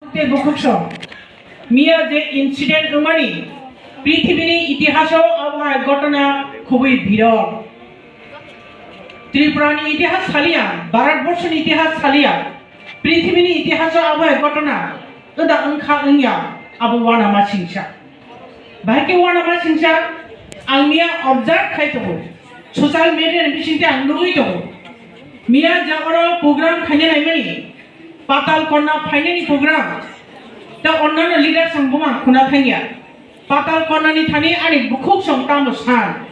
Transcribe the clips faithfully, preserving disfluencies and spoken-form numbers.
Tei bukhuk song, miya je incident wngmani, prithibini itihaso abo hai ghotona khubui birol. Tripurani itihas saliya, Bharatborsoni itihas saliya, prithibini itihaso abo hai ghotona wngda wngkha wngya, abo uanama singsa. Bahai khe uanama singsa, ang miya observe khai tongo, social media ni bisingtwi ang nugwi tongo. Miya je oro program khaina naimani, Patal Kanya phainani program, ta onnano leaders ang buma khuna thangya. Patal Kanyani thani ani bukhuk song tamo san.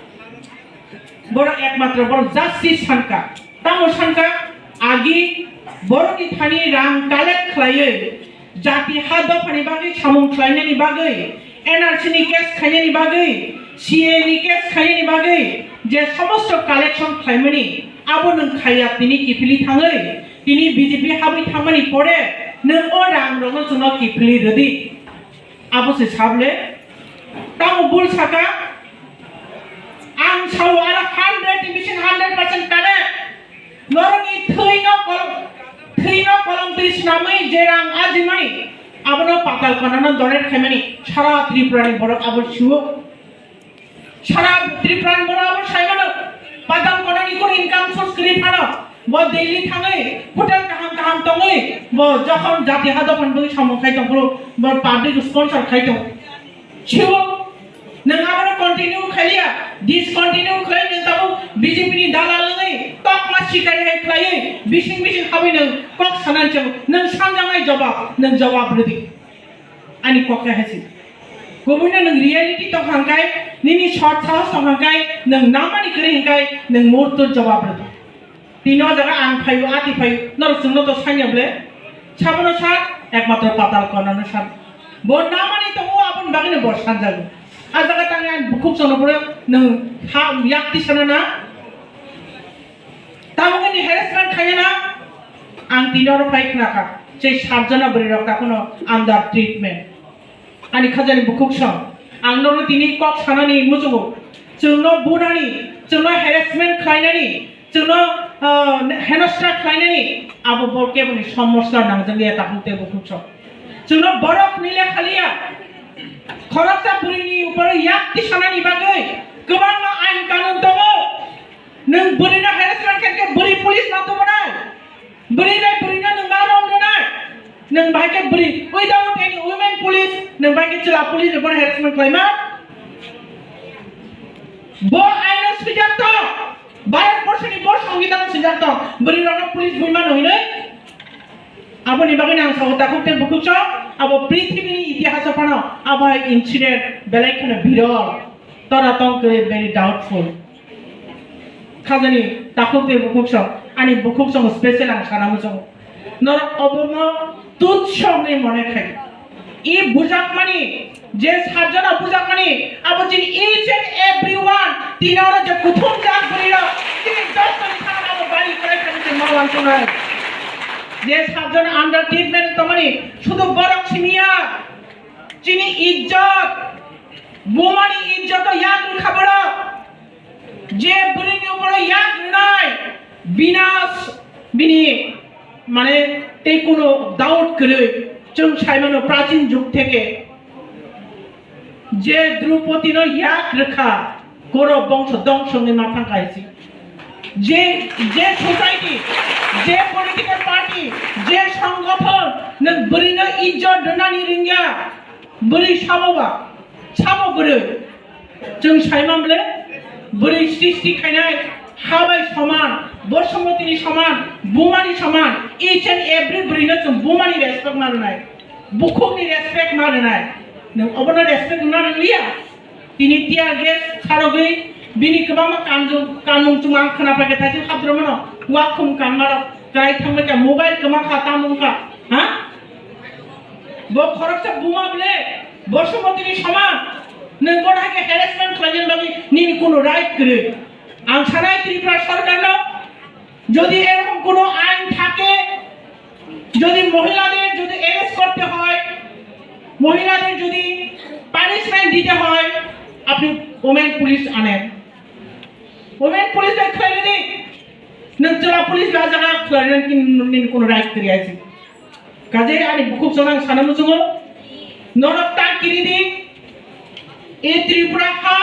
Borok ekmatro borok justice sanka. Tamo sanka agi borokni thani rang collect khlaiwi jati ha dophani bagwi samung khlainani bagwi, N R C ni case khainani bagwi, C A ni case khainani bagwi je somosto collection khlaimani abo nwng khaiya tini kiphilwi thangwi tini B J P habwi thangmani pore nwng o rang rokno chwngno kiphilwi rwdi. Abo se sable. Tamo bul saka. Ang sao aro hundred ni bising hundred percent correct. Norokni thwino kolom, thwino kolom twi swnamwi je rang ajimani, abono Patal Kanyano donate khaimani sara Tripura ni borok abo siwo. Sara Tripura ni borok abo saimano, Patal Kanyani kunu income source kwrwi phano, bo Delhi thangwi hotel kaham kaham tongwi, bo jokhon jati ha dophani bagwi samung khai tongphuru, bo public sponsor khai tongo. Siwo, nwng abono continue khailiya, discontinue khlai nwng tabuk B J P ni dalal wngwi tokma sikari hai khlaiwi bising bising habwi nwng kok sanani chwng nwng sanjaknai jawab, nwng jawab rwdi. Ani kok khe hai se. Kubui no nwng reality tong hwnkhe, nini sot sahos tong hwnkhe, nwng namani kwrwi hwnkhe, nwng murto jawab rwdi. Tini o jaga ang phaio, ati phaio, norok chwngno to sanya ble? Sabono sa, ekmatro Patal Kanyano sa. Bo namani tongo, aboni bagwino bo sanjago. A jaga tangwi ang bukhuk chwngno phuru nwng ha yak tisana na? Tamo wngni harassment khaina na? Ang tini oro phai khna kha, sei sat jona bwrwi rok takhwno under treatment. Ani khajani bukhuk song, ang norokno tini kok sanani muchungo, chwngno bunani, chwngno harassment khlainani, chwngno, ah, henosna khlainani, abo bo keboni somosla nangjak ya takhuk tei bukhuk song. Chwngno borok nile khaliya, khoroksa bwrwini upor yak tisanani bagwi kwbangma ain kanun tongo. Nwng bwrwino harassment khe khe bwrwi police ma tubu nai? Bwrwi bai bwrwino nwng ma rom rwnai? Nwng bahai khe bwrwi without any women police, nwng bahai khe chwla police ni bono harassment khlaima? Bo aino swijak tong, Bharat borsoni bo songbidan swijak tong, bwrwi rokno police buima no hinwi? Aboni bagwi ang sao takhuk tei bukhuk song, abo prithibini itihaso phano abo hai incident belai kheno birol, tora tong kwrwi very doubtful. Khajani takhuk tei bukhuk song, ani bukhuk song special ang sana muchungo. Norok obono tutsho hwnwi mone khai. I bujakmani, je sajona bujakmani, abo chini each and every one, tini oro je kuthum jak bwrwi rok, chini dosh tani thana abo bari kwlai thani se ma uansuknai. Je sajona under treatment tongmani, sudu borok simiya, chini ijjot, bumani ijjot o yak wngkha borok. Je bwrwini uporo yak rwnai, binas bini, mane, tei kuno doubt kwrwi, chwng saimano prachin jug theke je Droupadi no yak rwkha, Kaurab bongso dongso wngwi ma thangkha hai se. Je, je society, je political party, je songgothon nwng bwrwino ijjot rwnani rwngya, bwrwi sabo ba, sabo bwrwi. Chwng saimang ble, bwrwi srishti khainai ha bai soman, Bosomotini soman, bumani soman, each and every bwrwino chwng bumani respect ma rwnai, bukhukni respect ma rwnai. Nwng obono respect rwna rwngliya? Tini tear gas sarogwi bini kwbangma kanjung, kanmung chwng ang khwna paikha, thaising habdromano wakhum kanmarok kwrai thangbaikha, mobile kwma kha, tamo wngkha, ha? Bo khoroksa buma ble, Bosomotini soman, nwng bono hai khe harassment khlainani bagwi nini kuno right kwrwi. Ang sanai Tripura sorkarno, যদি এরকম কোনো আইন থাকে, যদি মহিলাদের যদি অ্যারেস্ট করতে হয়, মহিলাদের যদি পানিশমেন্ট দিতে হয়, আপনি ওমেন পুলিশ আনেন। Women police bai khlai rwdi, nwng chwla police bai jaga khlai rwna nini kuno right kwrwi hai se. Kaje ani bukhuk chwng ang sana muchungo, norok ta kiri di, e Tripura ha,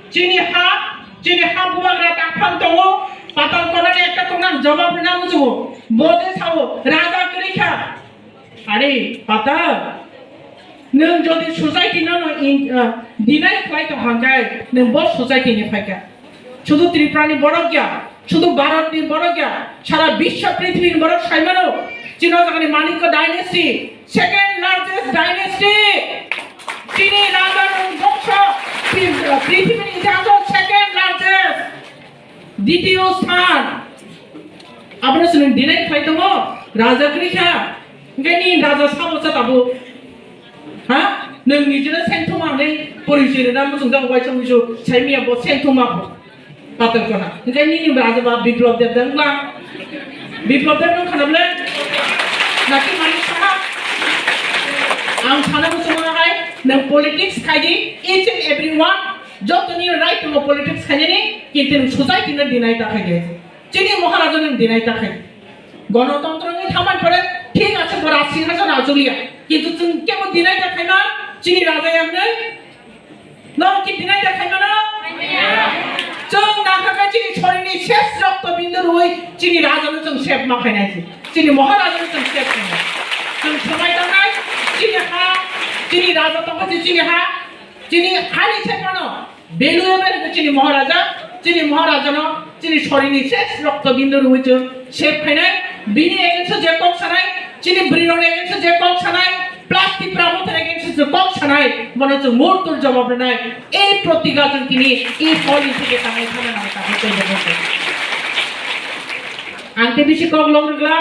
chini ha, chini ha bubagra ta phang tongo, Patal Kona ni ekta tong ang jawab rwna muchungo, bo je sao, raja kwrwi kha. Are, Patal, nwng jodi society no, no in, ah, deny khlai tong hangkai, nwng bo society ni phaikha. Sudhu Tripura ni borok ya, sudhu Bharat ni borok ya, sara biswa prithibini borok saimano, chini o jaga ni Manikya dynasty, second largest dynasty, chini raja ni bongso, pri-, prithibini itihaso second largest, ditiyo sthan. Abono chwng deny khlai tongo, raja kwrwi kha, hwnkhe ni raja sabo cha tabuk. Ha? Nwng nijino sengthoma hwnwi porichoi rwna muchungjak, waisa wuisu saimanya bo sengthoma bo. Patal Kona. Hwnkhe nini raja ba Biplab Deb da wngla? Biplab Deb wng khana bwle? Naki Manik Saha? Ang sana muchungo hai, nwng politics khai di, each and every one, jotoni right tongo politics khainani, kintu nwng society no deny ta khai di. Chini Maharaja nwng deny ta khai. Gonotontro ni thaman pore thik ache, bo Rajsinghason achukliya. Kintu chwng kebo deny ta khaima, chini raja yang nei. Nong ki deny ta khaima no? Chwng nakhaka chini sorini ses rokto bindu rwi chini raja no chwng sep ma khainai si. Chini Maharaja no chwng sep khainai. Chwng swmai tangnai, chini ha, chini raja tongkha si chini ha, chini hani sep mano. Value bai chini Maharaja, chini Maharajano, chini sorini ses rokto bindu rwi chwng sep khainai, bini against je kok sanai, chini bwrwi rokni against je kok sanai, plus Tipra Motha against je kok sanai, bono chwng murtur jawab rwnai, ei protiga chwng tini, ei policy ke tangai thana nang ta hai chwng. Ang te bisi kok long rwgla,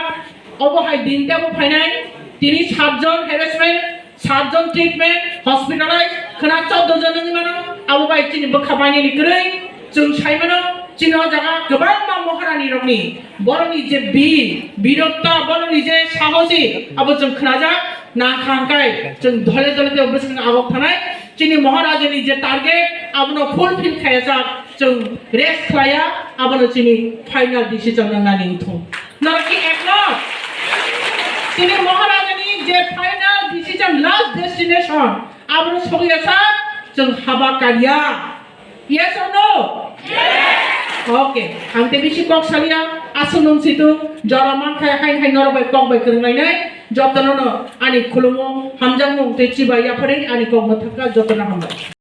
obo hai din tebo phainai, tini satjon harassment, satjon treatment, hospitalize, khwna chordo jon wngwi mano, abo bai chini bwkha bainani kwrwi, chwng sai mano, chini o jaga kwbangma Maharani rokni, borokni je bir, birotto, borokni je sahosi, abo chwng khnajak, nang kha hwnkhe chwng dole dole tei bwskango awok thanai, chini Maharajani je target, abono fulfill khaijak, chwng rest khlaiya, abono chini final decision wngnani wngthung. Norok ki ekmot? Chini Maharajani je final decision, last destination, abono sokya sa, chwng haba karya. Yes or no? Yes. Okay. Ang te bisi kok salia, aswk nung situ, jora man khai, hai hai norok bai kok bai kwrwng lainai, jotono no ani khulumung, hamjakmung tei chibai yapharwi ani kok mwthangkha, jotono hambai.